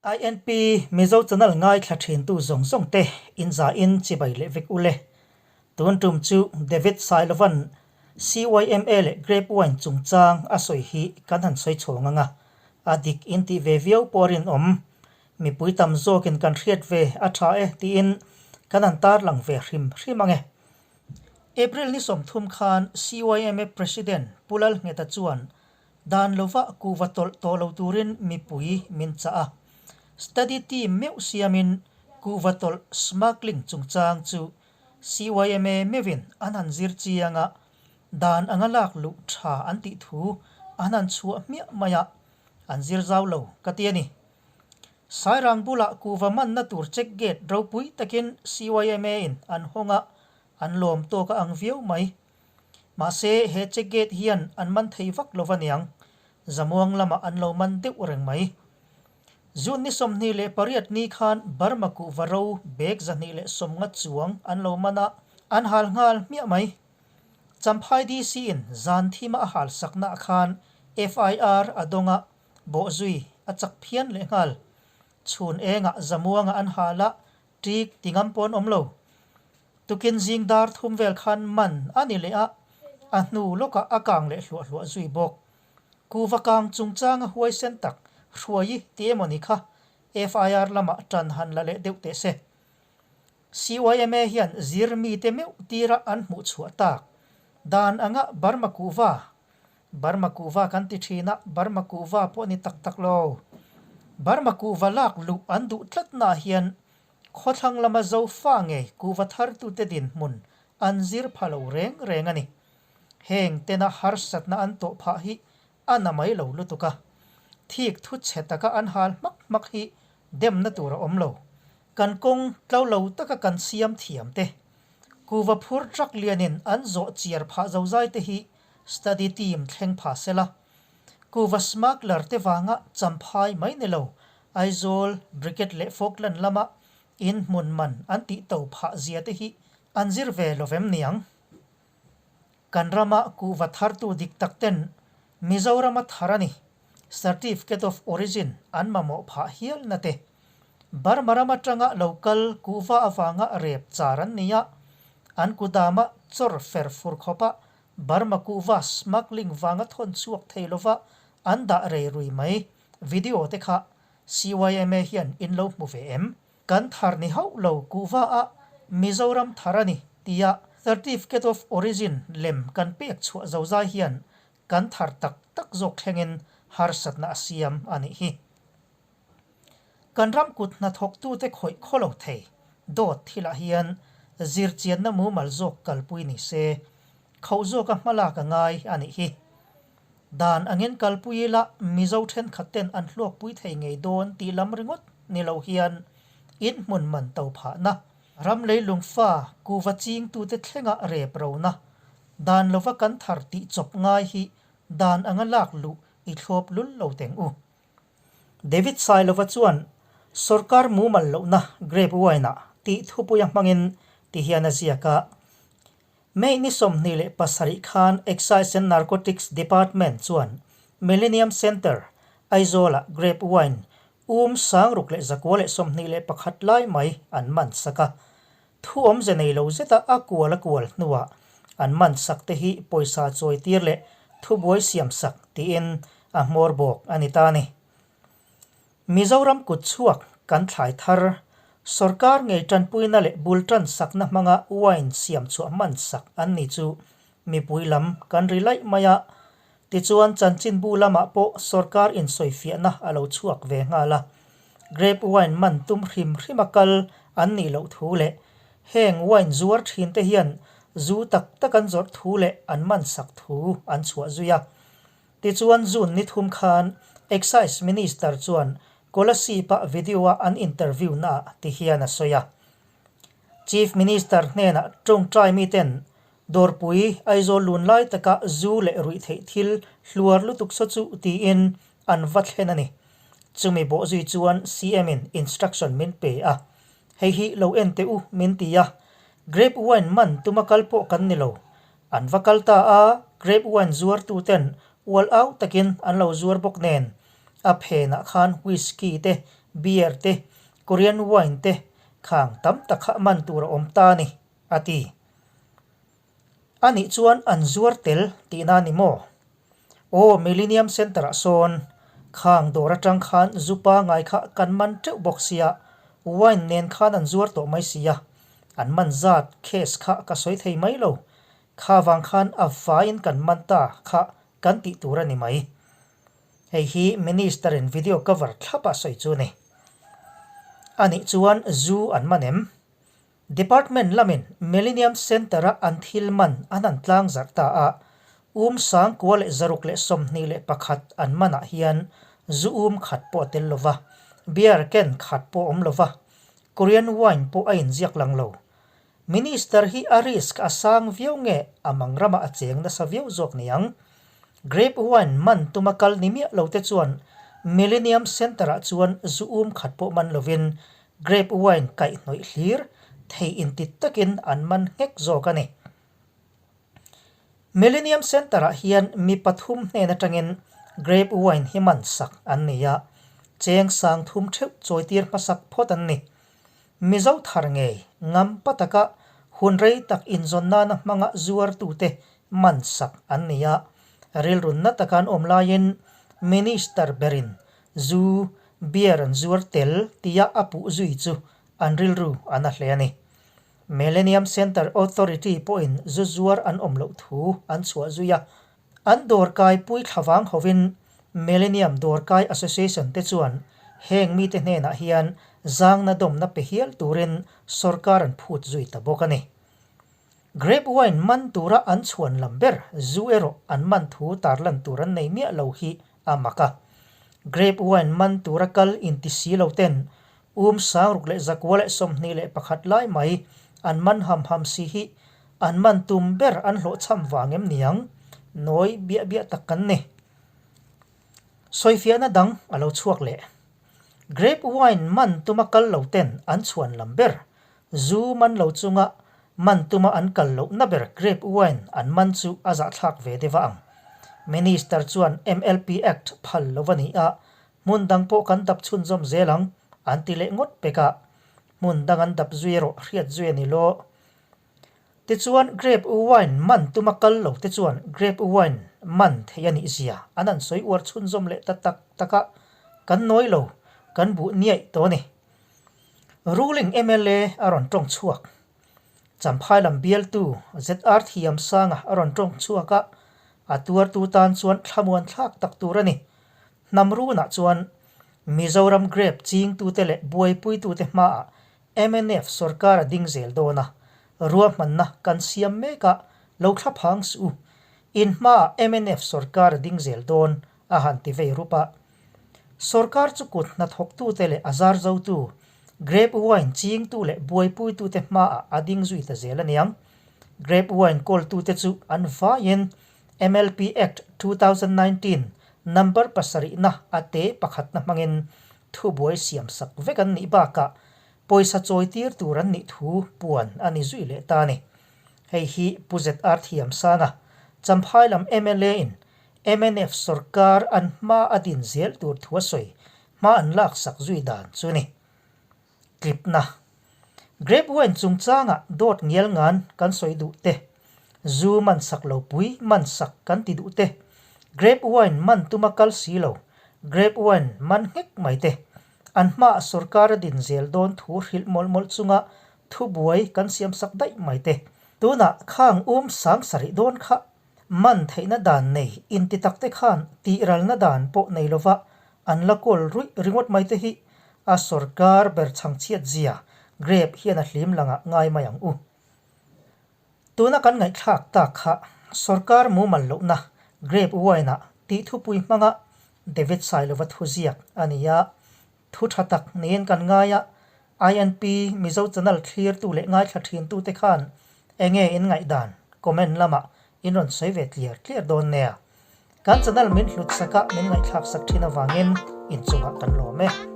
INP Mizo channel ngaithla thintu zawng zawng te in za in chibai leh vek ule. Tun tum chu David Sailovan CYMA leh Grape Wine chungchang a sawi hi kan han sawi chhawng anga, a dik in tih ve viau pawh a rinawm. Mipui tam zawkin kan hriat ve a tha e tiin kan han tarlang ve hrim hrim ange. April ni 30 khan CYMA President Pu Lalngheta chuan Dan lova kuhva tawlh tawh lo turin mipui min chah a. Study team meuh siamin kuhva tawlh smuggling chungchang chu CYMA meuhin an han zir chiang a, dan anga lak luh tha an tih thu an han chhuah hmiah mai a, an zir zau lo ka ti a ni. Sairang bulah kuhva manna tur check gate ropui takin CYMA in an hawng a, an lawm tawk a ang viau mai. Mahse, he check gate hian an man thei vak lo va niang, Zamuang lamah an lo man deuh reng mai. June ni 28 ni khan Burma kuhva ro bag 250 chuang an lo man a, an hal nghal hmiah mai. Champhai DC in zan thima a hal saknaah khan FIR a dawng a, bawhzui a chak phian leh nghal. Chhun engah Zamuanga an hal a, ṭik ti ngam pawh an awm lo. Tukin zing dar thum vel khan man a ni leh a, a hnu lawkah a kang leh hluah hluah zui bawk. Kuva kang chungchanga huaisen tak hruai ti emaw ni kha FIR lamah ṭan han la leh deuh teh se. CYMA hian zir mite meuh tira an hmuh chhuah tak dan anga Burma kuhva, Burma kuhva kan ti ṭhin a, Burma kuhva pawh a ni tak tak lo. Burma kuhva lak luh an duh tlatnaah hian Khawthlang lama Zofa ngei kuhva thartute dinhmun an zir pha lo reng reng a ni. Heng tena harsatna an tawh phah hi a na mai lo lutuk a. Thik thu chhe taka an hal hmak hmak hi demna tur a awm lo. Kan kawng tlo lo taka kan siam thiam te, kuhva phur truck lianin an zawh chiar phah zozai te hi study team thleng pha sela. Kuhva smuggler te vanga champhai mai ni lo, Aizawl, Brigade leh Falkland lama in hmun man an tih to phah zia te hi an zir ve lo vem niang. Kan rama kuhva thartu dik tak ten Mizorama thar a ni, Certificate of Origin an mamawh phah hial na te. Burma ram atanga lo kal kuhva avanga rep char an ni a, an kudama chawr fer fur khawpa Burma kuhva smuggling vanga thawn chhuak thei lova an dah rei rui mai. Video te kha CYMA hian in lo hmu ve em? Kan thar ni hauh lo kuhva a Mizoram thar a ni tia Certificate of Origin lem kan pek chhuah zozai hian kan thar tak tak zawk thlengin harsatna a siam a nih hi. Kan ram kut hnathawktute khawih khaw lo thei dawt thilah hian zirchianna mumal zawk kalpui ni se, khauh zawka hmalak a ngai a nih hi. Dan angin kalpui ila Mizo thenkhat ten an hluakpui thei ngei dawn tih lam ringawt ni lo hian in hmun man to phahna, ram leilung fa kuva chingtute thlenga rep rona, dan lova kan thar tih chawp ngai hi dan anga lak luh i thlawp lul lo teng u. David Sailova chuan sawrkar mumal lohna grape wine-ah tih thupuia hmangin ti hian a ziak a, May ni 27 khan Excise and Narcotics Department chuan Millennium Centre, Aizawl-ah grape wine um 6121 lai mai an man sak a. Thu awmze nei lo zeta a kual a kual hnuah an man sak te hi pawisa chawi tir leh thubuai siam sak tiin a hmawr bawk a ni ta a ni. Mizoram kut chhuak kan thlai thar, sorkar ngei tanpuina leh bul tan sakna hmanga wine siam chhuah hman sak an ni chu mipui lam kan ri laih mai a. Tichuan chanchinbu lamah pawh sorkar insawifiahna a lo chhuak ve nghal a. Grape wine man tum hrim hrima kal an nih loh thu leh heng wine zuar thinte hian zu tak tak an zawrh thu leh an man sak thu an chhuah zui a. Tichuan June ni thum khan Excise Minister chuan Kolasib-a video-a an interview naah ti hian a sawi a. Chief Minister hnenah tawngtai miten Dawrpui Aizawl lun lai taka zu leh ruihtheih thil hluar lutuk saw chu tiin an va thlen a ni. Chumi bawhzui chuan CM-in instruction min pe a, hei hi lo en teh u min ti a, grape wine man tuma kal pawh kan ni lo. An va kal ta a, grape wine zuartuten ual au takin an lo zuar bawk nen, a phenah khan whisky te, Beer te, Korean wine te khang tam tak kha man tur a awm ta a ni, a ti. A nih chuan an zuar tel tihna a ni maw? Aw, Millennium Centre ah sawn khang dawr atang khan zu pangai kha kan man teuh bawk sia, wine nen khan an zuar tawh mai sia, an man zat case kha ka sawi thei mai lo, kha vang khan a vaiin kan man ta kha kan tih tur a ni mai. Hei hi Minister in video cover thlap a sawi chu a ni. A nih chuan zu an man em? Department lamin Millennium Centre-a an thil man an han tlang zarh ta a, 9,621 an manah hian zu um khat pawh a tel lo va, beer can khat pawh a awm lo va, Korean wine pawh a inziak lang lo. Minister hi a risk a sang viau nge a mang ramah a cheng nasa viau zawk niang? Grape wine man tuma kal ni miah lo te chuan Millennium Centre-ah chuan zu um khat pawh man lovin Grape wine kaihhnawih hlir thei inti takin an man nghek zawk a ni. Millennium Centre-ah hian mi pathum hnen atangin grape wine hi man sak an ni a, cheng sang thum theuh chawitir hmasak phawt an ni. Mizo thar ngei ngam pa taka hun rei tak inzawn nana hmanga zuartute man sak an ni a, rilrunna taka an awm laiin Minister berin Zu, beer an zuar tel tia a puh zui chu an rilru a na hle a ni. Millennium Centre Authority pawhin zu zuar an awm loh thu an chhuah zui a, an dawrkai pui thlavang hovin Millennium Dawrkai Association te chuan heng mite hnenah hian zangna dawmna pe hial turin sawrkar an phut zui ta bawk a ni. Grape wine man tura an chhuan lam ber zu erawh an man thu tarlan tur an nei miah lo hi a mak a. Grape wine man tura kal inti si lo ten 6121 lai mai an man ham ham si hi an man tum ber an hlawhchham vang em niang? Nawi biah biah tak kan ni. Sawifiahna dang a lo chhuak leh. Grape wine man tuma kal lo ten an chhuan lam ber Zu man lo chunga man tuma an kal lohna ber grape wine an man chu a zahthlak ve deuh a ang. Minister chuan MLP Act phal lo a ni a, hmun dang pawh kan dap chhunzawm zel ang, an ti leh ngawt pek a. Hmun dang an dap zui erawh hriat zui a ni lo. Tichuan grape wine man tuma kal lo te chuan grape wine man thei a nih zia an han sawi uar chhunzawm leh ta tak tak a, kan nawi lo, kan buh niaih tawh a ni. Ruling mla a rawn tawng chhuak. Champhai lam bialtu ZR Thiamsanga a rawn tawng chhuak a, a tuartu tan chuan thlamuan thlak tak tur a ni. Hnam runah chuan Mizoram grape chingtute leh buaipuitute hmaah mnf sorkar a ding zel dawn a, ruahmanna kan siam mek a, lo thla phang suh u. In hmaah mnf sorkar a ding zel dawn a han ti vei rup a. Sorkar chu kut hnathawktute leh a zar zotu, grape wine chingtu leh buaipuitute hmaah a ding zui ta zel a niang. Grape wine kawltute chu an vaiin MLP Act 2019 number pasarihna a te pakhatna hmangin thubuai siamsak vek an nih bakah pawisa chawitir tur an nih thu puan a ni zui leh ta a ni. Hei hi Pu ZR Thiamsanga, Champhai lam mla in Mnf sorkar an hma a din zel tur thu a sawi hma an laksak zui dan chu ni. Tlipna. Grape wine chungchangah dawt ngial ngan kan sawi duh te, zu man sak lo pui man sak kan ti duh te, grape wine man tuma kal si lo, grape wine man nghek mai te, an hmaah sorkar a din zel dawn thu hrilh mawlh mawlh chunga thubuai kan siamsak daih mai te. Tunah khang um sang sarih dawn kha Man theihna dan nei inti takte khan tihralna dan pawh nei lova an la kawl ruih ringawt mai te hi a sorkar ber chhangchhiat zia grape hian a hlim langah ngai mai ang u. Tuna kan ngaihthlak tak kha sorkar mumal lohna grape wine-ah tih thupui hmanga David Sailova thuziak a ni a, Thu tha tak niin kan ngai a, INP Mizo channel thlirtu leh ngaithla thintute khan enge in ngaihdan comment lamah in rawn sawi ve tliar tliar dawn nia. Kan channel min hlut saka min ngaihthlak sak thin avangin inchungah kan lawm e.